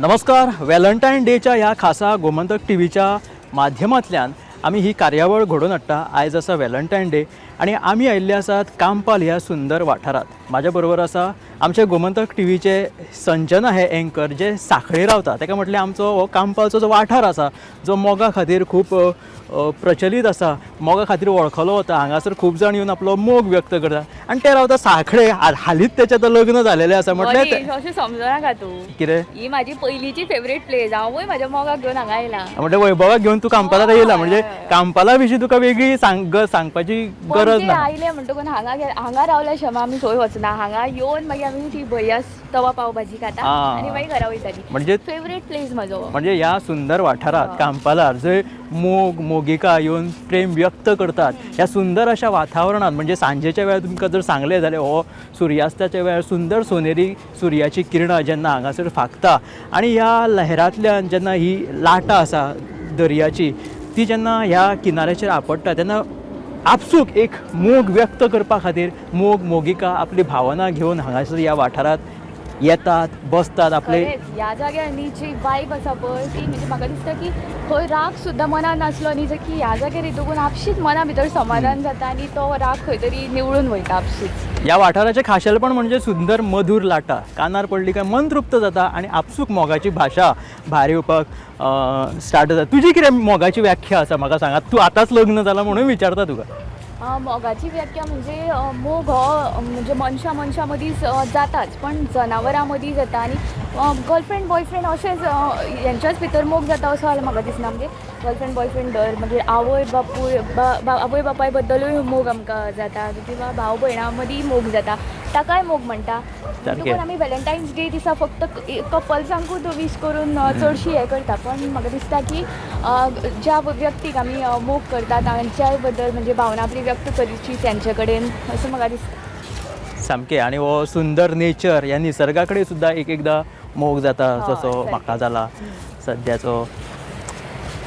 नमस्कार. व्हॅलंटायन डेच्या ह्या खासा गोमंतक टीव्हीच्या माध्यमांतल्यान आमी ही कार्यावळ घडोवन हाडटा. आयज आसा व्हॅलंटायन डे आनी आमी आयिल्ले आसात कांपाल ह्या सुंदर वाठारांत. म्हाज्या बरोबर आसा आमचे गोमंतक टीव्हीचे संजना हे एंकर, जे सांखळे रावता. ताका म्हटल्यार आमचो हो कांपालचो जो वाठार आसा, जो मोगा खातीर खूब प्रचलीत आसा, मोगा खातीर वळखलो वता. हांगासर खूब जाण येवन आपलो मोग व्यक्त करता आनी ते रावता सांखळे. हालींच तेचें आतां लग्न जालेलें आसा म्हटल्यार मनीष, अशें समजनाका तूं. कितें? ही म्हाजी पयलींची फेवरेट प्लेस. हांवूय म्हाज्या मोगाक घेवन हांगा आयला. म्हणजे वैभवाक घेवन तूं कांपालार येयला, म्हणजे कांपाला विशीं तुका वेगळी सांगपाची गरज पणजे ना. आयले म्हणटकून हांगा हांगा रावल्या शमा आमी खंय वचना. हांगा येवन मागीर आमी ती भैयास तवा पाव भाजी खाता आनी मागीर घरा वयताली. म्हणजे फेवरेट प्लेस म्हाजो. म्हणजे ह्या सुंदर वाठारांत कांपालार जंय मोग मोगिका येवन प्रेम व्यक्त करतात, ह्या सुंदर अशा वातावरणांत, म्हणजे सांजेच्या वेळार तुमकां जर सांगलें जाल्यार हो सुर्यास्ताच्या वेळार सुंदर सोनेरी सुर्याची किरणां जेन्ना हांगासर फांकता आनी ह्या लहरांतल्यान जेन्ना ही लाटां आसा दर्याची, ती जेन्ना ह्या किनाऱ्याचेर आपडटा तेन्ना आपसूक एक मोग व्यक्त करपा खातीर मोग मोगिका आपली भावना घेवन हांगासर ह्या वाठारांत येतात, बसतात आपले. खरेंच ह्या जाग्यार न्ही जी वायब आसा पळय ती, म्हणजे म्हाका दिसता की खंय राग सुद्दां मनान नासलो न्ही की ह्या जाग्यार येतकून आपशीच मना भितर समाधान जाता आनी तो राग खंय तरी निवळून वयता आपशीच. ह्या वाठाराचें खाशेलपण म्हणजे सुंदर मधूर लाटा कानार पडली काय मन तृप्त जाता आनी आपसूक मोगाची भाशा भायर येवपाक स्टार्ट जाता. तुजी कितें मोगाची व्याख्या आसा म्हाका सांगात. तूं आतांच लग्न जाला म्हणून विचारता तुका. मोगाची व्याख्या म्हणजे मोग हो म्हणजे मनशां मनशां मदीं जाताच, पण जनावरां मदीं जाता आनी गर्लफ्रेंड बॉयफ्रेंड अशेंच हेंच्याच भितर मोग जाता असो जाल्यार म्हाका दिसना. म्हणजे गर्लफ्रेंड बॉयफ्रेंड धर, मागीर आवय बापूय आवय बापाय बद्दलूय मोग आमकां जाता किंवा भाव भयणां मदीं मोग जाता, ताकाय मोग म्हणटा. म्हणटकूच आमी व्हॅलेंटायन्स डे दिसा फक्त कपल्सांकूच वीश करून चडशी हें करता, पण म्हाका दिसता की ज्या व्यक्तीक आमी मोग करता तांच्याय बद्दल म्हणजे भावना आपली व्यक्त करची त्यांचे कडेन, अशें म्हाका दिसता. सामकें. आनी हो सुंदर नेचर, ह्या निसर्गा कडेन सुद्दां एक एकदां मोग जाता जसो म्हाका जाला सद्याचो.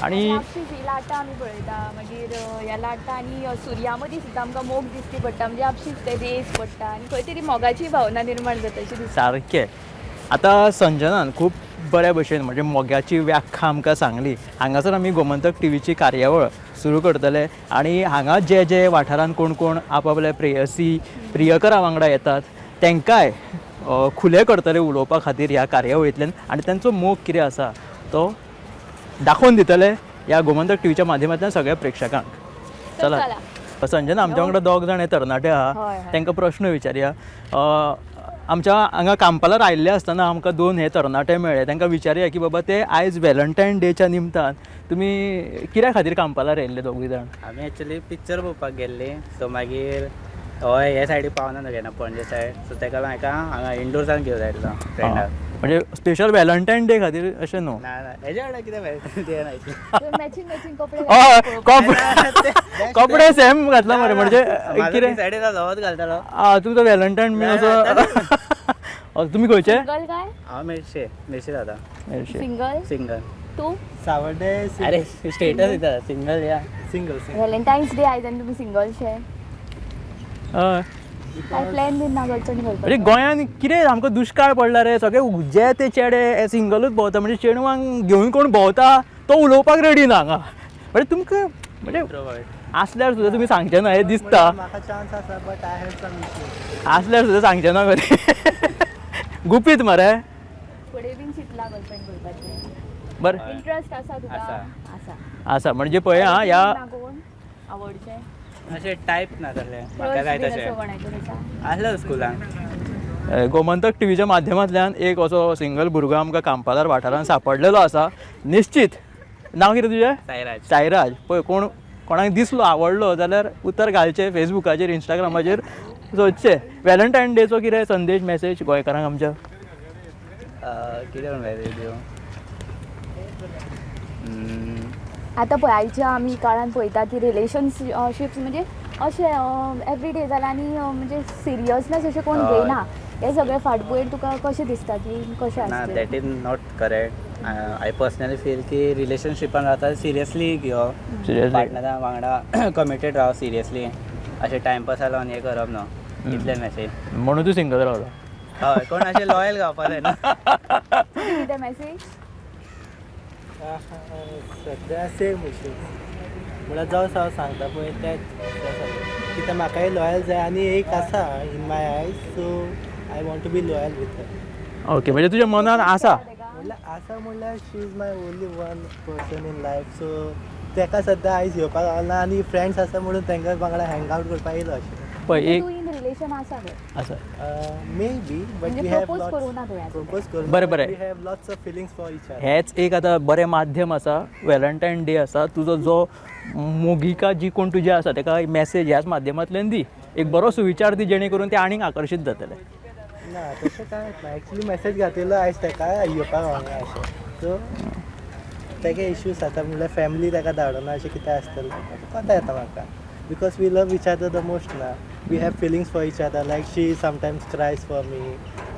आनी आपशीच ही लाटां आमी पळयता, मागीर ह्या लाटां आनी सुर्या मदीं सुद्दां आमकां मोग दिश्टी पडटा. म्हणजे आपशीच ते रेस पडटा आनी खंय तरी मोगाची भावना निर्माण जाता अशी दिसता. सारकें. आतां संजनान खूब बऱ्या भशेन म्हणजे मोगाची व्याख्या आमकां सांगली. हांगासर आमी गोमंतक टीव्हीची कार्यावळ सुरू करतले आनी हांगा जे जे वाठारांत कोण कोण आपआपल्या प्रेयसी प्रियकरा वांगडा येतात तांकांय खुले करतले उलोवपा खातीर ह्या कार्यावळींतल्यान आनी तांचो मोग कितें आसा तो दाखोवन दितले ह्या गोमंतक टीव्हीच्या माध्यमांतल्यान सगळ्या प्रेक्षकांक. चला. चला संजना, आमच्या वांगडा दोग जाण हे तरणाटे आहा, तांकां प्रश्न विचारया. आमच्या हांगा कांपालार आयिल्ले आसतना आमकां दोन हे तरणाटे मेळ्ळे, तांकां विचारया की बाबा ते आयज व्हॅलंटायन डेच्या निमतान तुमी कित्या खातीर कांपालार आयिल्ले दोगूय जाण? आमी एक्चुली पिक्चर पळोवपाक गेल्ली, सो मागीर हय हे सायडी पावना न्हू केन्ना पणजे सायड, सो तेका लागून हाका हांगा इंडोर्सान घेवन आयिल्लो फ्रेंडाक. म्हणजे स्पेशल व्हॅलंटायन डे खातीर अशें न्हू? ना ना, हेज्या वांगडा कितें व्हॅलंटायन डे ना. मॅचिंग मॅचिंग कपडे. हय, कपडे सेम घातला मरे, म्हणजे कितें सायडीन धवोच घालतालो. तुमचो व्हॅलंटायन बीन असो. तुमी खंयचे? सिंगल काय? हांव मेर्शे, मेर्शे जाता. मेर्शे. सिंगल? सिंगल. तूं? सावड्डे. अरे स्टेटस दिता सिंगल या. सिंगल. व्हॅलेंटायन्स डे आयज आनी तुमी सिंगल शे? हय. काय प्लॅन बीन ना गर्लफ्रेंड म्हणजे करपाक? गोंयांत कितें सामको दुश्काळ पडला रे, सगळे जे ते चेडे सिंगलूच भोंवता. म्हणजे चेडवांक घेवन कोण भोंवता तो उलोवपाक रेडी ना हांगा. म्हणजे तुमकां म्हणजे आसल्यार सुद्दां तुमी सांगचे ना हें दिसता. म्हाका चान्स आसा but I have some issues. आसल्यार सुद्दां सांगचे ना मरे, गुपीत मरे. फुडें बीन चिंतला गर्लफ्रेंड करपाचें? बरें. इंट्रस्ट आसा तुका? आसा. आसा म्हणजे पळय आं ह्या कोण आवडचें? अशें टायप ना जालें म्हाका जाय तशें आसलो स्कुलान. गोमंतक टीव्हीच्या माध्यमांतल्यान एक असो सिंगल भुरगो आमकां कांपालार वाठारांत सापडलेलो आसा. निश्चीत नांव कितें तुजें? साईराज. साईराज. पळय कोण कोणाक दिसलो आवडलो जाल्यार उतर घालचें फेसबुकाचेर इंस्टाग्रामाचेर सोदचें. व्हॅलंटायन डेचो कितें संदेश मॅसेज गोंयकारांक आमच्या? कितें म्हण मॅसेज दिवं? आतां पळय आयच्या आमी काळान पळयता की रिलेशनशिप्स म्हणजे अशें एवरीडे जालां आनी म्हणजे सिरियसनेस अशें कोण घेयना. हे सगळे फाटभुंयेर तुका कशें दिसता की कशें ना, आसतलें? That is not correct. I personally feel की रिलेशनशिपान रावता सिरियसली घेवप, पार्टनरा वांगडा कमिटेड राव सिरियसली, अशें टायमपासा लावन हें करप न्हू, इतलें मॅसेज. म्हणून तूं सिंगल रावला? हय, कोण अशें लॉयल गावपा जायना. कितें कितें मॅसेज? सद्या सेम इश्यूज म्हळ्यार जावं हांव सांगता पळय तेंच सगळें कित्याक म्हाकाय लॉयल जाय आनी एक आसा in my eyes, so I want to be loyal with her. Okay, म्हणजे तुज्या मनान आसा. म्हणल्यार आसा म्हणल्यार she is my only one person in life, so तेका सद्या आयज येवपाक गावना आनी फ्रेंड्स आसा म्हणून तांकां वांगडा हँग आवट करपाक येयलो अशें. पळय एक तूं इन रिलेशन आसा गो? आसा. मे बी, बट म्हणजे we have propose करूं ना तुवें अजून? प्रपोज करूं. बरें, बरें. We have lots of feelings for each other. हेच एक आतां बरें माध्यम आसा, वेलंटायन डे आसा. तुजो जो मोगिका जी कोण तुजी आसा तेका मॅसेज ह्याच माध्यमांतल्यान दी, एक बरो सुविचार दी, जेणे करून ते आनीक आकर्शीत जातले. ना, तशें कांयच ना. एक्चुली मॅसेज घातिल्लो आयज तेका, येवपाक गावना अशें. सो तेगे इश्यूज आसा, म्हणल्यार फॅमिली तेका धाडना अशें कितें आसतलें, कोता येता म्हाका, because we love each other the most ना. We have feelings for each other, like she sometimes cries for me,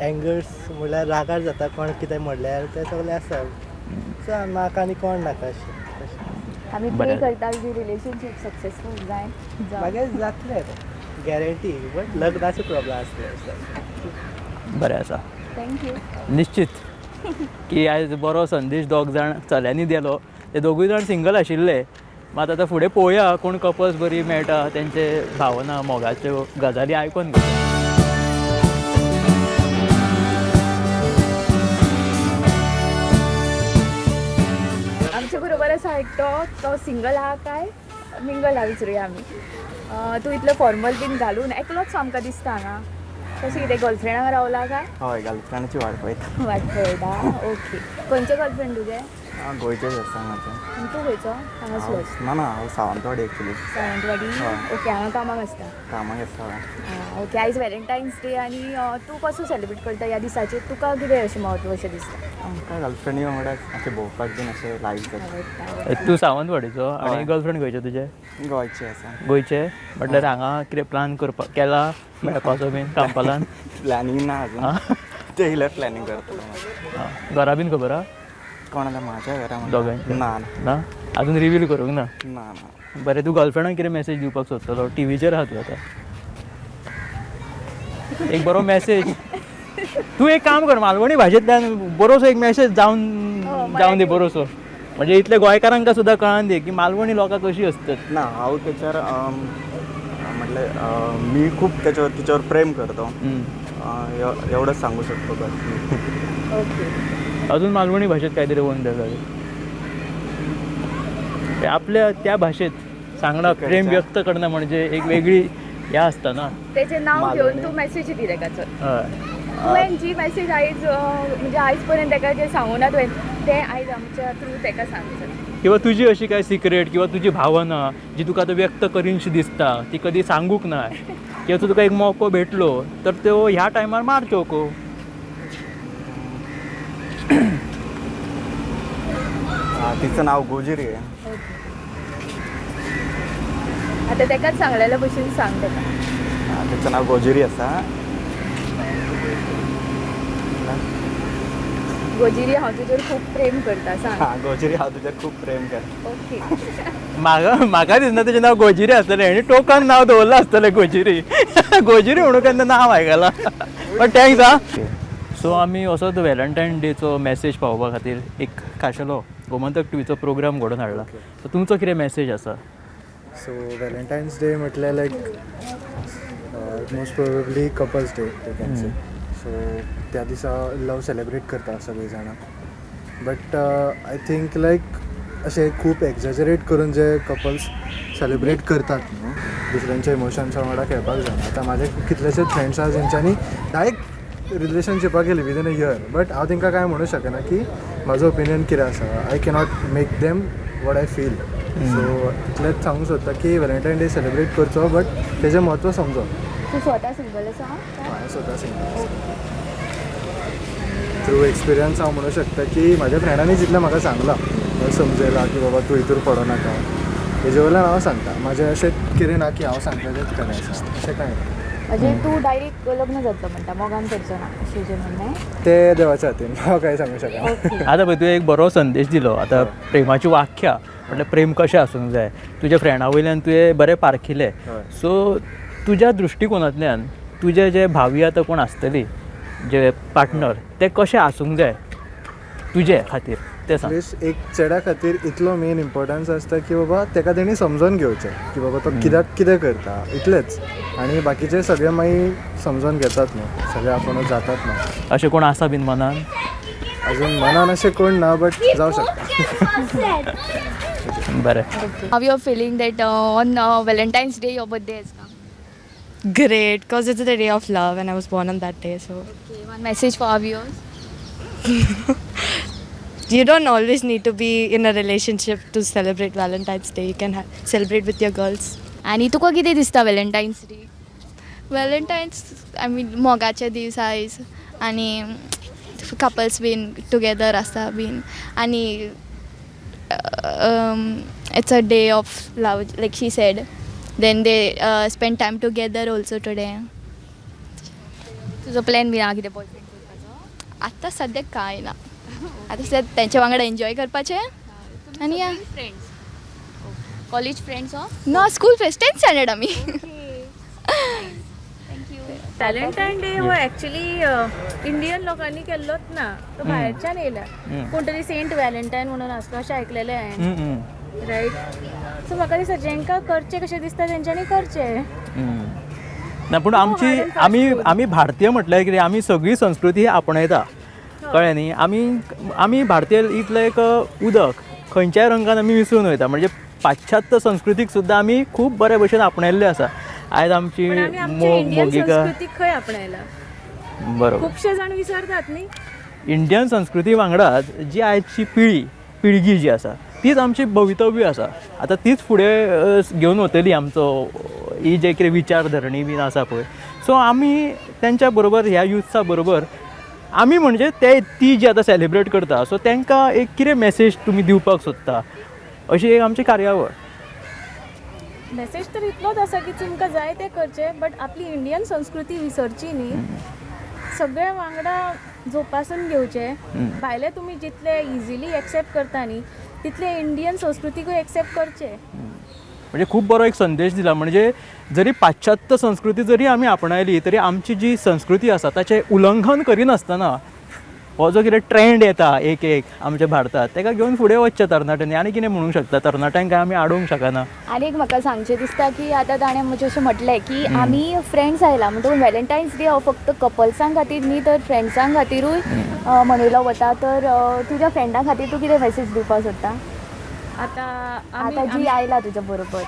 angers म्हणल्यार रागार जाता कोण कितें म्हणल्यार, तें सगळें आसा. सो म्हाका आनी कोण नाका अशें तशें. आमी प्रे बरें. करता तुजी रिलेशनशीप सक्सेसफूल जाय जावं. मागीर जातलें गॅरंटी, बट लग्नाचे प्रॉब्लम आसले. बरें आसा. Thank you. निश्चित की आयज बरो संदेश दोग जाण चल्यांनी दिलो. ते दोगूय जाण सिंगल आशिल्ले. मात आतां फुडें पळोवया कोण कपल्स बरी मेळटा, तेंचे भावना मोगाच्यो गजाली आयकून घेवया. आमच्या बरोबर आसा एकटो, तो सिंगल आहा काय मिंगल आहा विचारुया आमी. तूं इतलो फॉर्मल बीन घालून एकलोच आमकां दिसता हांगा, कशें कितें गर्लफ्रेंडाक रावला काय? हय, गर्लफ्रेंडाची वाट पळयता. वाट पळयता. ओके, खंयचें गर्लफ्रेंड तुजें? हांव गोंयचेच आसा म्हाजें. आनी तूं खंयचो हांगासलोच? ना ना, हांव सावंतवाडी एक्चुली. सावंतवाडी. हय. ओके, हांगा कामाक आसता? कामाक आसता, हय. आं, ओके. आयज व्हॅलेंटायन्स डे आनी तूं कसो सेलिब्रेट करता ह्या दिसाचेर? तुका कितें अशें म्हत्व अशें दिसता? आमकां गर्लफ्रेंडी वांगडा अशें भोंवपाक बीन अशें लायक जाता. आवडटा. तूं सावंतवाडीचो आनी हय. गर्लफ्रेंड खंयचें तुजें? गोंयची आसा. गोंयचे म्हटल्यार हांगा कितें प्लान करपाक केला मेळपाचो बीन कांपालान? प्लॅनिंग ना अजून, ते येयल्यार प्लॅनिंग करतलो मागीर. आं, घरा बीन खबर आहा? कोणाल्या म्हाज्या घरा म्हणटा? दोगांयच्या? ना ना. ना, अजून रिवील करूंक ना? ना ना. बरें, तूं गर्लफ्रेंडाक कितें मॅसेज दिवपाक सोदतलो? टिवीचेर आहा तूं आतां, एक बरो मॅसेज. तूं एक काम कर, मालवणी भाशेंतल्यान बरोसो एक मॅसेज जावन जावन दी बरोसो, म्हणजे इतले गोंयकारांका सुद्दां कळान दी की मालवणी लोकां कशी आसतात. ना, हांव तेच्यार म्हटल्यार मी खूप त्याच्यावर तिच्यावर प्रेम करतो. एवढंच सांगू शकतो बस मी. ओके. अजून मालवणी भाशेत काहीतरी होऊन द्या. आपल्या त्या भाशेत सांगणं, प्रेम व्यक्त करणं म्हणजे एक वेगळी ह्या आसता ना. तेचें नांव घेवन तूं मॅसेज दी तेका चल. हय. तुवें जी मॅसेज आयज म्हणजे आयज पर्यंत तेका जें सांगूं ना तुवें तें आयज आमच्या थ्रू तेका सांग चल. किंवा तुजी अशी काय सिक्रेट किंवा तुजी भावना जी तुका आतां व्यक्त करीनशी दिसता, ती कधी सांगूक ना, किंवा तुका एक मोको भेटलो तर त्यो ह्या टायमार मार चोको. तिचं नाव गोजिरी आहे. ओके, आतां तेकाच सांगलेल्या भशेन सांग तेका. तिचं नाव गोजिरी आसा. गोजिरी, हांव तुजेर खूब प्रेम करता सांग. हा, गोजिरी, हांव तुजेर खूब प्रेम करता. ओके. म्हाका म्हाका दिसना तेजें नांव गोजिरी आसतलें, हेणी टोकन नांव दवरलां आसतलें गोजिरी. गोजिरी म्हणून केन्ना नांव आयकलां, बट thanks. आं, सो आमी असोच व्हॅलेंटायन डेचो मॅसेज पावोवपा खातीर एक खाशेलो गोमंतक टिवीचो प्रोग्राम घडोवन हाडला. सो तुमचो कितें मॅसेज आसा? सो व्हॅलेंटायन्स डे म्हटल्यार like most probably couples day they can say. So त्या दिसा लव सेलिब्रेट करता सगळीं जाणां, बट I think लायक अशें खूब एक्झॅजरेट करून जे कपल्स सेलिब्रेट करतात न्हू, दुसऱ्यांच्या इमोशन्सा वांगडा खेळपाक जायना. आतां म्हाजे कितलेशेच फ्रेंड्स आसा जेंच्यांनी डायरेक्ट रिलेशनशिपाक गेली विदीन अ इयर, बट हांव तांकां कांय म्हणूंक शकना की म्हाजो ओपिनियन कितें आसा. I cannot make them what I feel. So इतलेंच सांगूंक सोदता की व्हॅलेंटायन डे सेलिब्रेट करचो, बट तेजें म्हत्व समजो. तूं स्वता सिंगल आसा? हांवें स्वता सिंगल. थ्रू एक्सपिरियन्स हांव म्हणूंक शकता की म्हाज्या फ्रेंडांनी जितलें म्हाका सांगलां, समजयलां की बाबा तूं हितूर पडो नाका, हेजे वयल्यान हांव सांगता. म्हाजें अशें कितें ना की हांव सांगता तेंच खरें आसा, अशें कांय ना. म्हणजे तूं डायरेक्ट लग्न जातलो म्हणटा, मोगान करचो ना अशें तुजें म्हणणें? तें देवाच्या हातीन, हांव कांय सांगूंक शकना. ओके. आतां पळय तुवें एक बरो संदेश दिलो. आतां प्रेमाची वाख्या म्हटल्यार प्रेम कशें आसूंक जाय, तुज्या फ्रेंडा वयल्यान तुवें बरें पारखिलें. सो तुज्या दृश्टिकोनांतल्यान तुजे जे भावी आतां कोण आसतली जे पार्टनर, ते कशें आसूंक जाय तुजे खातीर तें सांग. एटलिस्ट एक चेड्या खातीर इतलो मेन इम्पोर्टन्स आसता की बाबा तेका तेणी समजोन घेवचें की बाबा तो कित्याक कितें करता, इतलेंच. आनी बाकीचे सगळे मागीर समजोन घेतात न्हू, सगळे आपुणूच जातात न्हू. अशें कोण आसा बीन मनान? अजून मनान अशें कोण ना, बट जावं शकता. बरें. How you are feeling that on Valentine's Day your birthday has come? Great, because it's the day of love and I was born on that day. So Okay, one message for our viewers. You don't always need to be in a relationship to celebrate Valentine's Day. You can celebrate with your girls. आनी तुका कितें दिसता Valentine's day? Valentine's, I mean, मोगाचे दीस आयज आनी couples बीन together आसता बीन आनी it's a day of love, like she said, then they spend time together also today. तुजो प्लॅन बीन आहा कितें बॉयफ्रेंड करपाचो? आतां सद्याक कांय ना, आतां सद्याक तेंच्या वांगडा एन्जॉय करपाचें आनी या. फ्रेंड्स, कॉलेज फ्रेंड्स हो? ना, स्कूल फ्रेंड्स, टेंथ स्टँडर्ड आमी. व्हॅलेंटायन डे हो ॲक्च्युली इंडियन लोकांनी केल्लोच ना, तो भायरच्यान येयला. कोण तरी सेंट व्हॅलेंटायन म्हणून आसलो अशें आयकलेलें हांवें. हम्म, हम्म. रायट, सो म्हाका दिसता जेंकां करचें कशें दिसता तेंच्यांनी करचें. ना, पूण आमची आमी आमी भारतीय म्हटल्यार कितें, आमी सगळी संस्कृती आपणयता, कळ्ळें न्ही? आमी आमी भारतीय इतलें एक उदक खंयच्याय रंगान आमी मिसळून वयता. म्हणजे पाश्चात्य संस्कृतीक सुद्दां आमी खूब बरे भशेन आपणायल्ले आसा. आयज आमची पण आमी आमची मोग इंडियन मोगिका संस्कृती खंय आपणायला? बरोबर. खुबशे जाण विसरतात न्ही. इंडियन संस्कृती वांगडाच जी आयची पिळगी जी आसा तीच आमची भवितव्य आसा. आतां तीच फुडें घेवन वतली आमचो ही जे कितें विचारधरणी बीन आसा पळय. सो आमी तेंच्या बरोबर, ह्या युथ्सा बरोबर आमी, म्हणजे ते ती जी आतां सेलिब्रेट करता, सो तांकां एक कितें मॅसेज तुमी दिवपाक सोदता, अशी एक आमची कार्यावळ. मेसेज तर इतलोच आसा की तुमकां जाय तें करचें, बट आपली इंडियन संस्कृती विसरची न्ही. सगळ्या वांगडा जोपासून घेवचें. भायले तुमी जितले इजिली एक्सेप्ट करता न्ही, तितले इंडियन संस्कृतीकूय एक्सेप्ट करचे. म्हणजे खूब बरो एक संदेश दिला. म्हणजे जरी पाश्चात्य संस्कृती जरी आमी आपणायली तरी आमची जी संस्कृती आसा ताचें उल्लंघन करिनासतना हो जो कितें ट्रेंड येता एक एक आमच्या भारतांत, ताका घेवन फुडें वचचें तरणाट्यांनी. आनी कितें म्हणूंक शकता? तरणाट्यांक काय आमी आडोवंक शकना. आनी एक म्हाका सांगचें दिसता की आतां ताणें म्हणजे अशें म्हटलें की आमी फ्रेंड्स आयला म्हणटकूच व्हॅलेंटायन्स डे हो फक्त कपल्सां खातीर न्ही, तर फ्रेंड्सां खातिरूय मनयलो वता. तर तुज्या फ्रेंडां खातीर तूं कितें मॅसेज दिवपाक सोदता? आतां आमी आतां जी आयला तुज्या बरोबर.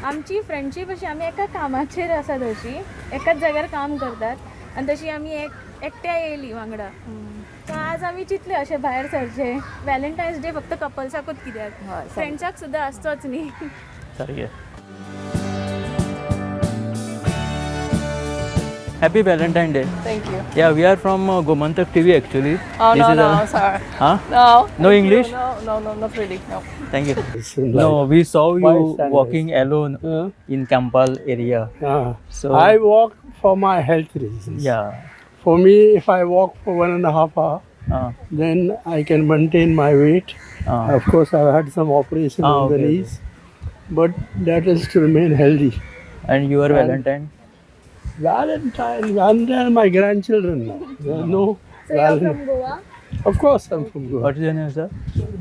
आमची फ्रेंडशीप अशी आमी एका कामाचेर आसा, तशी एकाच जाग्यार काम करतात आनी तशी आमी एक एकट्याय येयली वांगडा. सो आज आमी चिंतलें अशें भायर सरचें. व्हॅलेंटायन्स डे फक्त कपल्साकूच कित्याक, फ्रेंड्साक सुद्दां आसचोच न्ही. सारकें. Happy Valentine Day. Thank you. Yeah, we are from Gomantak TV actually. Oh, This no, is no, our- sorry. Huh? No. No Thank you. English? No, not really. No. Thank you. In No, life. We saw Why you stand walking alone Huh? in Campal area. Ah. So I walk for my health reasons. For me, if I walk for 1.5 hour, then I can maintain my weight. Of course, I've had some operation on the knees, but that is to remain healthy. And your Valentine? Valentine, Valentine, my grandchildren now. There are no So you are Valentine. From Goa? Of course, I'm from Goa. What is your name, sir?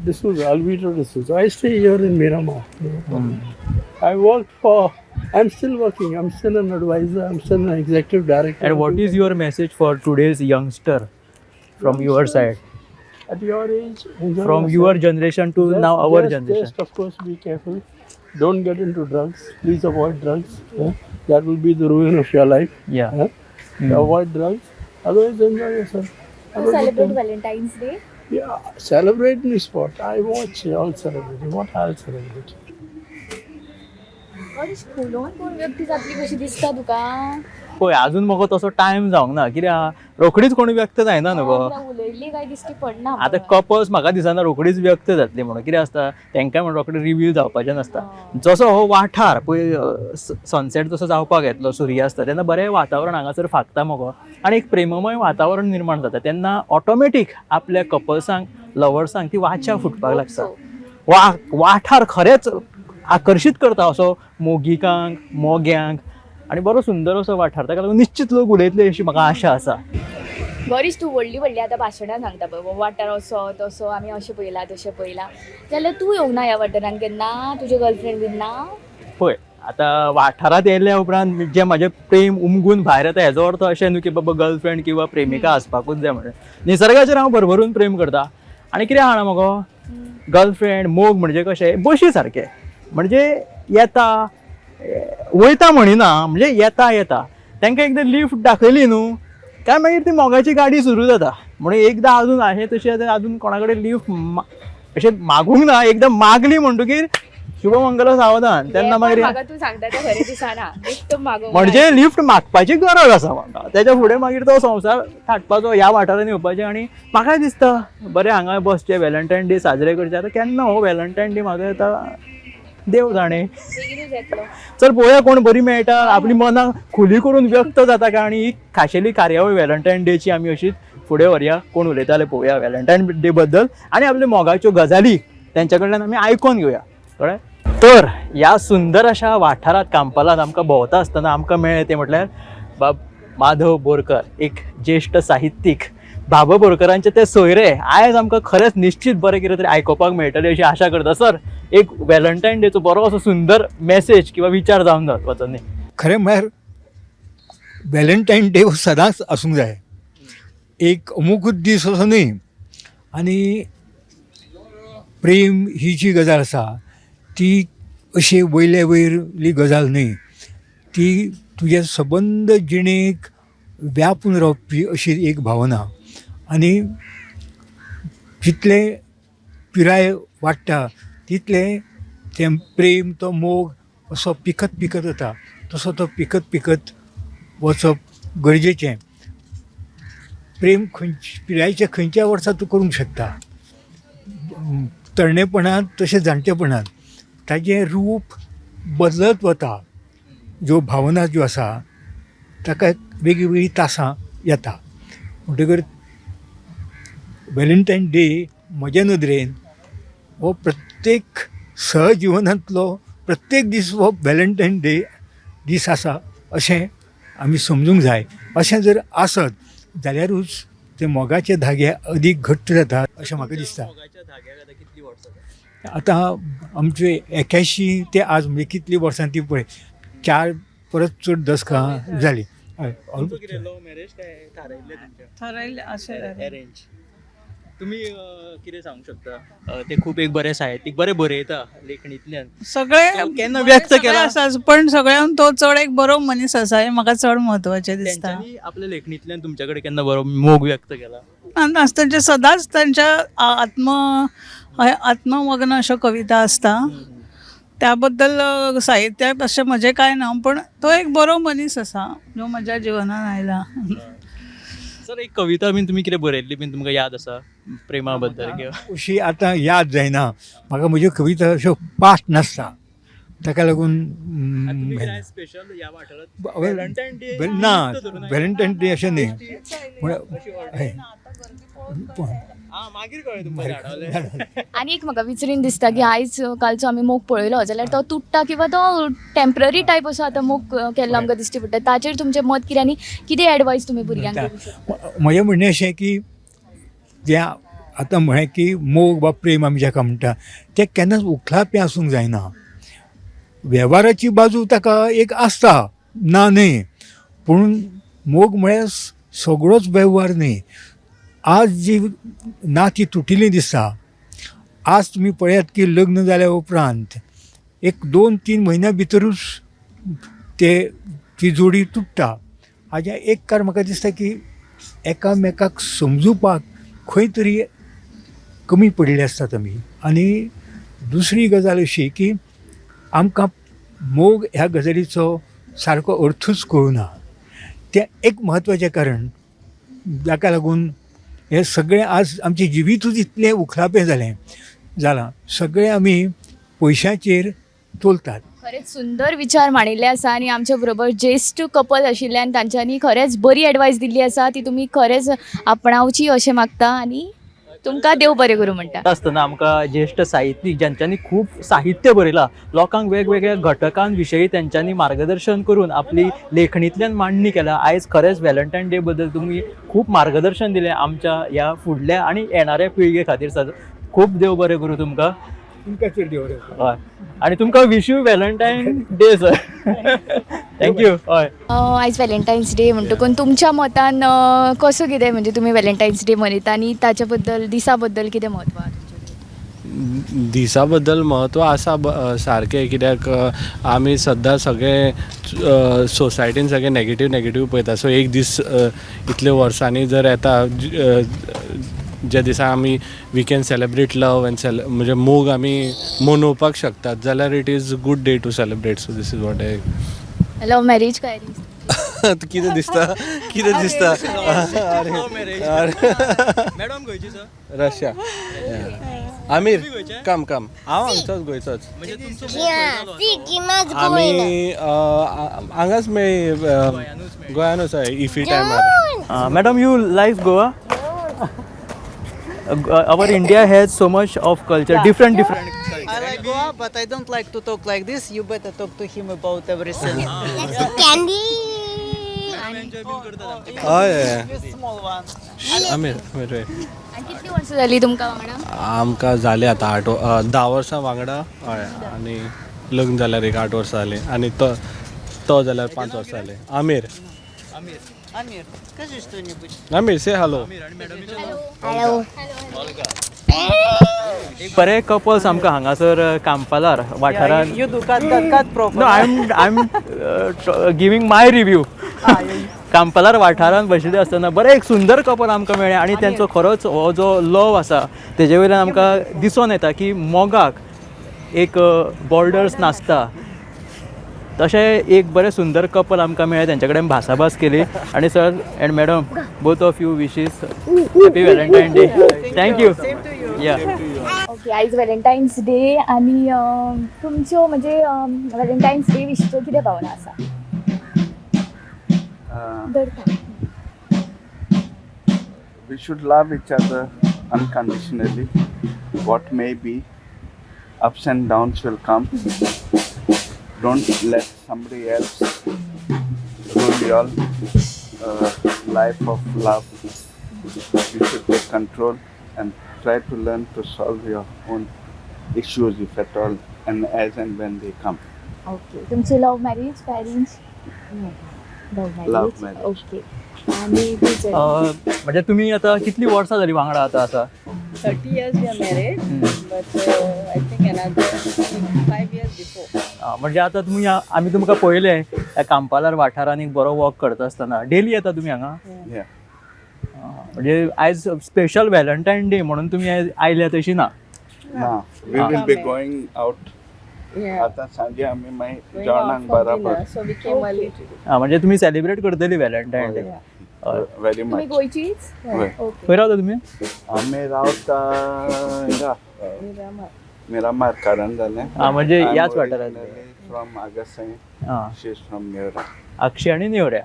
D'Souza, Alvito D'Souza. I stay here in Miramar. No problem. I worked for, I'm still working. I'm still an advisor. I'm still an executive director. And what is your message for today's youngster from your side? At your age, enjoy From yourself. your generation to Just- now our just, generation. Just, of course, be careful. Don't get into drugs. Please avoid drugs. Yeah? That will be the ruin of your life. Yeah? Avoid drugs. Otherwise, enjoy yourself. Have a good celebrate time. Valentine's Day? Yeah, celebrate means what? I watch all celebrating. What I'll celebrate? फुलोवन कोण व्यक्ती जातली कशी दिसता तुका? पळय, अजून म्हाका तसो टायम जावंक ना. कित्याक रोखडीच कोण व्यक्त जायना न्हू गो. उलयल्ली काय दिश्टी पडना. आतां कपल्स म्हाका दिसना रोखडीच व्यक्त जातली म्हणून. कितें आसता तांकां म्हण रोखडे रिवील जावपाचें नासता. जसो हो वाठार पळय, सनसेट जसो जावपाक येतलो, सुर्यास्त, तेन्ना बरें वातावरण हांगासर फांकता मगो आनी एक प्रेममय वातावरण निर्माण जाता. तेन्ना ऑटोमॅटीक आपल्या कपल्सांक, लवर्सांक ती वाचा फुटपाक लागता. वा वाठार खरेंच आकर्शीत करता असो मोगिकांक, मोग्यांक आनी बरो सुंदर असो वाठार. ताका लागून निश्चित लोक उलयतले अशी म्हाका आशा आसा. बरीच तूं व्हडली व्हडली आतां भाशणां सांगता पळय, वाठार असो तसो, आमी अशें पळयलां तशें पळयलां, जाल्यार तूं येवंक ना ह्या वाठारान केन्ना? तुजें गर्लफ्रेंड बीन ना? पळय आतां वाठारांत येयल्या उपरांत जें म्हाजें प्रेम उमगून भायर येता हेजो अर्थ अशें न्हू की बाबा गर्लफ्रेंड किंवा प्रेमिका आसपाकूच जाय म्हणून. निसर्गाचेर हांव भरभरून प्रेम करता. आनी कितें जाणा मगो, गर्लफ्रेंड मोग म्हणजे कशें बशी सारकें, म्हणजे येता वयता म्हणिना, म्हणजे येता येता तांकां एकदां लिफ्ट दाखयली न्हू काय मागीर ती मोगाची गाडी सुरू जाता. म्हणून एकदां अजून अशें तशें आतां अजून कोणा कडेन लिफ्ट अशें मागूंक ना, एकदां मागली म्हणटकीर शुभमंगल सावधान. तेन्ना मागीर म्हाका तूं सांगता तें खरें दिसना, लिफ्ट मागूंक म्हणजे लिफ्ट मागपाची गरज आसा म्हाका. तेच्या फुडें मागीर तो संवसार थाटपाचो ह्या वाठारांनी येवपाचें. आनी म्हाकाय दिसता बरें हांगा बसचें, व्हॅलेंटायन डे साजरे करचे. आतां केन्ना हो व्हॅलेंटायन डे म्हाजो येता देव जाणे. चल पळोवया कोण बरी मेळटा, आपली मनां खुली करून व्यक्त जाता काय. आनी ही खाशेली कार्यावळ व्हॅलेंटायन डेची आमी अशीच फुडें व्हरया. कोण उलयताले पळोवया व्हॅलेंटायन डे बद्दल आनी आपल्या मोगाच्यो गजाली तेंच्या कडल्यान आमी आयकोन घेवया. कळ्ळें? तर ह्या सुंदर अशा वाठारांत कांपालांत आमकां भोंवता आसतना आमकां मेळ्ळें तें म्हटल्यार बाब माधव बोरकर, एक ज्येश्ठ साहित्यीक. बाबा बोरकरांचे ते सोयरे आयज आमकां खरेंच निश्चीत बरें कितें तरी आयकुपाक मेळटलें अशी आशा करता. सर, एक व्हॅलेंटायन डेचो बरो असो सुंदर मॅसेज किंवा विचार जावन वचो न्ही. खरें म्हळ्यार व्हॅलेंटायन डे हो सदांच आसूंक जाय, एक अमुकूच दीस असो न्हय. आनी प्रेम ही जी गजाल आसा ती अशी वयले वयरली गजाल न्हय, ती तुज्या सबंद जिणेक व्यापून रावपी अशी एक भावना. आनी जितले पिराय वाडटा तितलें तें प्रेम, तो मोग असो पिकत पिकत वता, तसो तो पिकत पिकत वचप गरजेचें. प्रेम खंयच्या पिरायेच्या खंयच्या वर्सा तूं करूंक शकता, तरणेपणांत तशें जाणटेपणांत. ताजें रूप बदलत वता, ज्यो भावना ज्यो आसा ताका वेगळीं वेगळीं तासां येता. म्हणटकर व्हॅलेंटायन डे म्हज्या नदरेन हो प्रत्येक सहजिवनांतलो प्रत्येक दीस हो व्हॅलेंटायन डे दीस आसा अशें आमी समजूंक जाय. अशें जर आसत जाल्यारूच ते मोगाचे धागे अदीक घट्ट जातात अशें म्हाका दिसता. आतां आमचे 81 ते आज म्हणजे कितलीं वर्सां ती पळय, 4 परत चड दसकां जालीं. तुमी कितें सांगूंक शकता? ते खूब एक बरे साहित्यीक, बरे बरयता लेखणींतल्यान, सगळे केन्ना व्यक्त केला आसा, पण सगळ्यान तो चड एक बरो मनीस आसा हें म्हाका चड म्हत्वाचें दिसता. आपल्या लेखणींतल्यान तुमच्या कडेन केन्ना बरो मोग व्यक्त केला? ना, तांचे सदांच तांच्या आत्ममग्न अश्यो कविता आसता, त्या बद्दल साहित्याक अशें म्हजें कांय ना, पण तो एक बरो मनीस आसा जो म्हज्या जिवनान आयला. सर, एक कविता बीन तुमी कितें बरयल्ली बीन तुमकां याद आसा प्रेमा बद्दल किंवा? अशी आतां याद जायना म्हाका, म्हज्यो कविता अश्यो पाठ नासता, ताका लागून ना व्हॅलेंटायन डे अशें न्हय. आनी एक म्हाका विचरीन दिसता की आयज कालचो आमी मोग पळयलो जाल्यार तो तुट्टा किंवा तो टेम्पररी टायप असो आतां मोग केल्लो आमकां दिश्टी पडटा, ताचेर तुमचें मत कितें आनी कितें एडवायस तुमी भुरग्यांक दिवंक शकता? म्हजें म्हणणें अशें की जें आतां म्हळें की मोग वा प्रेम आमी जाका म्हणटा तें केन्नाच उखलापें आसूंक जायना. वेव्हाराची बाजू ताका एक आसता, ना न्हय, पूण मोग म्हळ्यार सगळोच वेव्हार न्हय. आज जी नातीं तुटिल्लीं दिसता, आज तुमी पळयात की लग्न जाल्या उपरांत एक 2-3 म्हयन्या भितरूच ते ती जोडी तुट्टा. हाजें एक कारण म्हाका दिसता की एकामेकाक समजुपाक खंय तरी कमी पडिल्ले आसतात आमी. आनी दुसरी गजाल अशी की आमकां मोग ह्या गजालीचो सारको अर्थूच कळुना, तें एक म्हत्वाचें कारण जाका लागून हें सगळें आज आमचें जिवितूच इतलें उखलापें जालां, सगळें आमी पयशांचेर चलतात. खरेंच सुंदर विचार मांडिल्ले आसा आनी आमच्या बरोबर ज्येश्ठ कपल आशिल्ल्यान तांच्यांनी खरेंच बरी एडवायस दिल्ली आसा, ती तुमी खरेंच आपणावची अशें मागता. आनी तुमकां देव बरें करूं म्हणटा. आसतना आमकां ज्येश्ठ साहित्यीक ज्यांच्यांनी खूब साहित्य बरयलां, लोकांक वेगवेगळ्या घटकां विशयी तेंच्यांनी मार्गदर्शन करून आपली लेखणींतल्यान मांडणी केल्या. आयज खरेंच व्हॅलेंटायन डे बद्दल तुमी खूब मार्गदर्शन दिलें आमच्या ह्या फुडल्या आनी येणाऱ्या पिळगे खातीर. सर खूब देव बरें करूं तुमकां. तुमकां चड देव बरें करूं. हय, आनी तुमकां wish you Valentine Day sir. Thank you. हय. आयज व्हॅलेंटायन्स डे म्हणटकून तुमच्या मतान कसो कितें म्हणजे तुमी व्हॅलेंटायन्स डे मनयता आनी ताच्या बद्दल दिसा बद्दल कितें म्हत्व आसा? दिसा बद्दल म्हत्व आसा सारकें, कित्याक आमी सद्दां सगळे सोसायटीन सगळे नॅगेटीव नॅगेटीव पळयता. सो एक दीस इतले वर्सांनी जर येता ज्या दिसा आमी we can celebrate love and म्हणजे मोग आमी मनोवपाक शकतात जाल्यार it is good day to celebrate. So this is what I love marriage काय अरेंज? कितें दिसता, कितें दिसता? अरे मॅडम खंयची सर? रशिया. आमीर कम कम. हांव हांगचोच गोंयचोच. आमी हांगाच मेळ्ळी, गोंयानूच. हय, इफी टायमार. Madam, you like Goa? Our India has so much of culture, different different. I like Goa, but I don't like to talk like this. You better talk to him about everything. Candy. हय. Small one. Aamir, Aamir. आनी कितलीं वर्सां जालीं तुमकां वांगडा? आमकां जालीं आतां 8-10 वर्सां वांगडा. हय, आनी लग्न जाल्यार एक 8 वर्सां जालीं आनी तो तो जाल्यार 5 वर्सां जालीं. Aamir. Amir, скажи что-нибудь. Aamir say hello. Hello. बरे कपल्स आमकां हांगासर कांपालार वाठारांत. You do cut, cut, cut proper. No, I am giving my review. कांपालार वाठारांत बशिल्ले आसतना बरें एक सुंदर कपल आमकां मेळ्ळें आनी तेंचो खरोच हो जो लव आसा तेजे वयल्यान आमकां दिसून येता की मोगाक एक बॉर्डर्स नासता. तशें एक बरें सुंदर कपल आमकां मेळ्ळें, तेंच्या कडेन भासाभास केली. आनी sir and madam, both of you wishes happy Valentine Day. Thank you. Yeah. Okay, आयज व्हॅलेंटायन्स डे आनी तुमच्यो म्हणजे व्हॅलेंटायन्स डे विशींच्यो कितें भावना आसा? धरता. We should love each other unconditionally. What may be, ups and downs will come. Don't let somebody else rule your life of love. You should take control and try to learn to solve your own issues if at all, and as and when they come. Okay, तुमची love marriage काय arrange? Love Love marriage. marriage. Okay, आनी तुमचें? म्हणजे तुमी आतां कितलीं वर्सां जालीं वांगडा आतां आसा? 30 years we are married, but I think another 5 years before. म्हणजे आतां तुमी आमी तुमकां पळयलें ह्या कांपालार वाठारांत एक बरो वॉक करता आसतना. डेली येता तुमी हांगा? Yeah. म्हणजे आयज स्पेशल व्हॅलेंटायन डे म्हणून तुमी आयज आयल्या तशी ना? Now, we will be going out. आता सांजे आमी मागीर Going out जेवणाक for बराबर. dinner, so we came early today. म्हणजे तुमी सेलिब्रेट करतली व्हॅलेंटायन डे? व्हेरी तुमी मच. गोंयचीच? हय. ओके. खंय रावता तुमी? आमी रावता हिंगा Miramar. Miramar कारण जालें. म्हणजे ह्याच वाठारांत. From Agassaim. She is from Neora. Akshi आनी नेवऱ्या,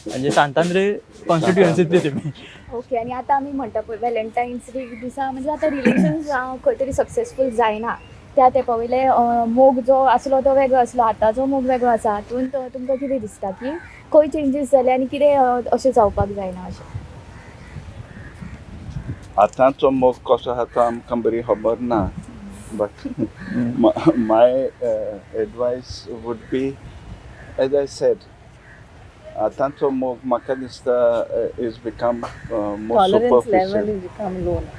म्हणजे सांतांद्रे कॉन्स्टिट्युएन्सीतली तुमी. ओके, आनी आतां आमी म्हणटा पळय व्हॅलेंटायन्स डे दिसा म्हणजे आतां रिलेशन खंय तरी सक्सेसफूल जायना, त्या तेंपा वयले मोग जो आसलो तो वेगळो आसलो, आतांचो मोग वेगळो आसा. हातूंत तुमकां कितें दिसता की खंय चेंजीस जाले आनी कितें अशें जावपाक जायना अशें? आतांचो मोग कसो आसा तो आमकां बरी खबर ना, but my advice would be, as I said, आतांचो मोग म्हाका दिसता is become more Tolerance level superficial is become low now.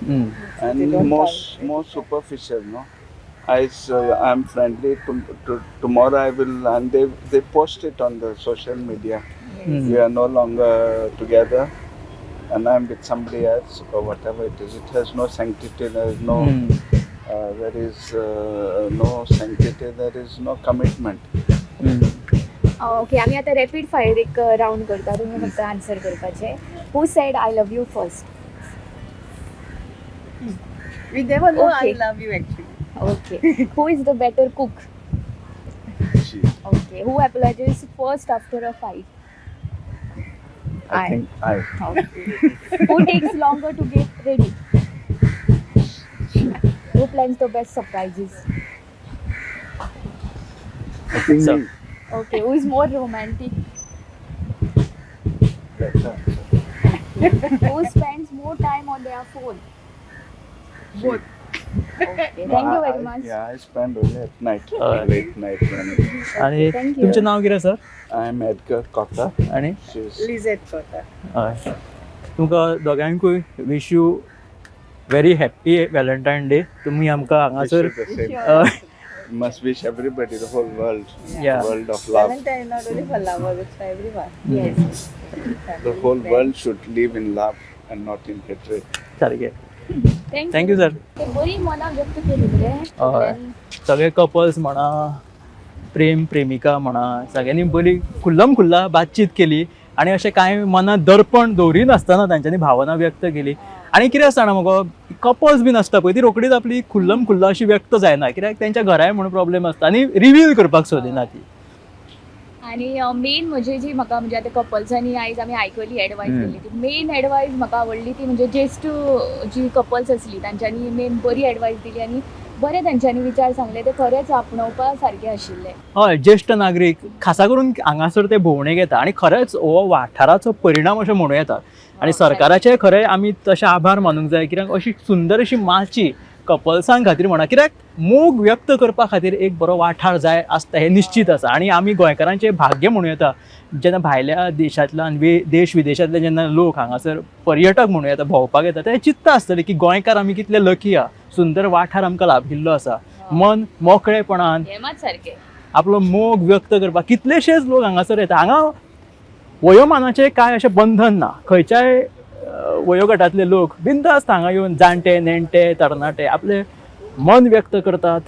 They and don't more tolerate. more superficial, no? I'm friendly to tomorrow I will, and they post it on the social media. We are no longer together and I'm with somebody else or whatever it is. It has no sanctity, there is no there is no sanctity, there is no commitment. Okay, आमी आतां rapid fire एक round करता, तुमी फक्त answer करपाचें. Who said I love you first? We never know I Okay. love you actually. Okay, who is the better cook? She. Okay, who apologise first after a fight? I think I. Okay. Who takes longer to get ready? Who plans the best surprises? I think So- me. Okay, who is more romantic? Better. Who spends more time on their phone? Both. Okay, No, thank you very much. Yeah, I spend only at night, late night when आणि Thank you. तुमचें नांव कितें sir? I am Edgar Cotta. आणि She's Lizette Cotta. हय, तुमकां दोगांकूय wish you very happy Valentine Day. तुमी आमकां हांगासर Wish you the same. हय. Must wish everybody, the whole world, Yeah. world of love. Valentine not only for lovers, it's for everyone. Yes. The whole world should live in love and not in hatred. सारकें. Thank thank you sir. ते बरी मनां व्यक्त केली मरे. हय, सगळे couples म्हणा, प्रेम प्रेमिका म्हणा, सगळ्यांनी बरी खुल्लम खुल्ला बातचीत केली आनी अशें कांय मनात दर्पण दवरिनासतना तांच्यांनी भावना व्यक्त केली. आनी कितें आसता जाणा मगो, कपल्स बीन आसता पळय, ती रोखडीच आपली खुल्लम खुल्ला अशी व्यक्त जायना, कित्याक तेंच्या घराय म्हणून प्रॉब्लेम आसता आनी रिवील करपाक सोदिना ती. आनी मेन म्हणजे जी म्हाका म्हणजे आतां कपल्सांनी आयज आमी आयकली एडवायस दिली, ती मेन एडवायस म्हाका आवडली ती म्हणजे ज्येश्ठ जी कपल्स आसली तांच्यांनी मेन बरी एडवायस दिली आनी बरे तांच्यांनी विचार सांगले, ते खरेंच आपणोवपा सारके आशिल्ले. हय, ज्येश्ठ नागरीक खासा करून हांगासर ते भोंवडेक येता आनी खरेंच हो वाठाराचो परिणाम अशें म्हणूं येता. आनी सरकाराचे खरें आमी तशें आभार मानूंक जाय, कित्याक अशी सुंदर अशी माची कपल्सां खातीर म्हणा, कित्याक मोग व्यक्त करपा खातीर एक बरो वाठार जाय आसता हें निश्चीत आसा. आनी आमी गोंयकारांचें भाग्य म्हणूं येता, जेन्ना भायल्या देशांतल्यान देश विदेशांतले जेन्ना लोक हांगासर पर्यटक म्हणूं येता भोंवपाक येता, ते चित्ता आसतले की गोंयकार आमी कितले लकी आहा, सुंदर वाठार आमकां लाभिल्लो आसा, मन मोकळेपणान हें मात सारकें आपलो मोग व्यक्त करपाक कितलेशेच लोक हांगासर येता. हांगा वयोमानाचें कांय अशें बंधन ना, खंयच्याय वयोगटांतले लोक बिंदास्त हांगा येवन जाणटे नेणटे तरणाटे आपले मन व्यक्त करतात,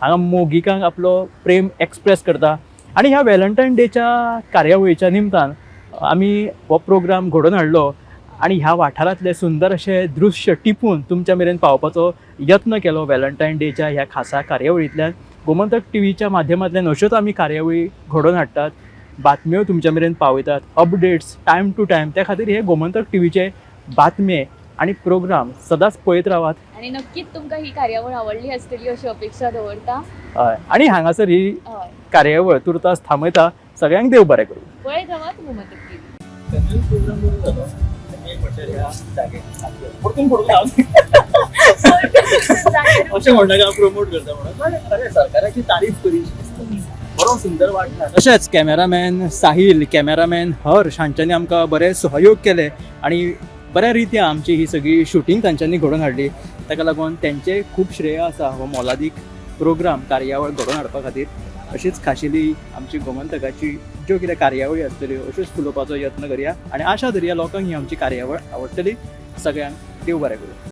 हांगा मोगिकांक आपलो प्रेम एक्सप्रेस करता. आनी ह्या व्हॅलेंटायन डेच्या कार्यावळीच्या निमतान आमी हो प्रोग्राम घडोवन हाडलो आनी ह्या वाठारांतले सुंदर अशें दृश्य टिपून तुमच्या मेरेन पावपाचो यत्न केलो व्हॅलेंटायन डेच्या ह्या खासा कार्यावळींतल्यान. गोमंतक टीव्हीच्या माध्यमांतल्यान अश्योच आमी कार्यावळी घडोवन हाडटात, बातम्यो तुमच्या मेरेन पावयतात, अपडेट्स टायम टू टायम. त्या खातीर हे गोमंतक टीव्हीचे बातमे आनी प्रोग्राम सदांच पळयत रावात. आनी नक्कीच तुमकां ही कार्यावळ आवडली आसतली अशी अपेक्षा दवरता. हय, आनी हांगासर ही कार्यावळ तुर्तास थांबयता. सगळ्यांक देव बरें करूं. पळयत रावात गोमंतक टीव्ही. परतून परतून अशें म्हणटा प्रमोट करता म्हणून खरें सरकाराची तारीफ करी, बरो सुंदर वाठार. तशेंच कॅमेरामॅन साहील, कॅमेरामॅन हर्ष हांच्यांनी आमकां बरे सहयोग केले आनी बऱ्या रित्या आमची ही सगळी शुटींग तांच्यांनी घडोवन हाडली. ताका लागून तेंचें खूब श्रेय आसा हो मोलादीक प्रोग्राम कार्यावळ घडोवन हाडपा खातीर. अशीच खाशेली आमची गोमंतकाची ज्यो कितें कार्यावळी आसतल्यो अश्योच फुलोवपाचो यत्न करया आनी आशा धरया लोकांक ही आमची कार्यावळ आवडटली. सगळ्यांक देव बरें करूं.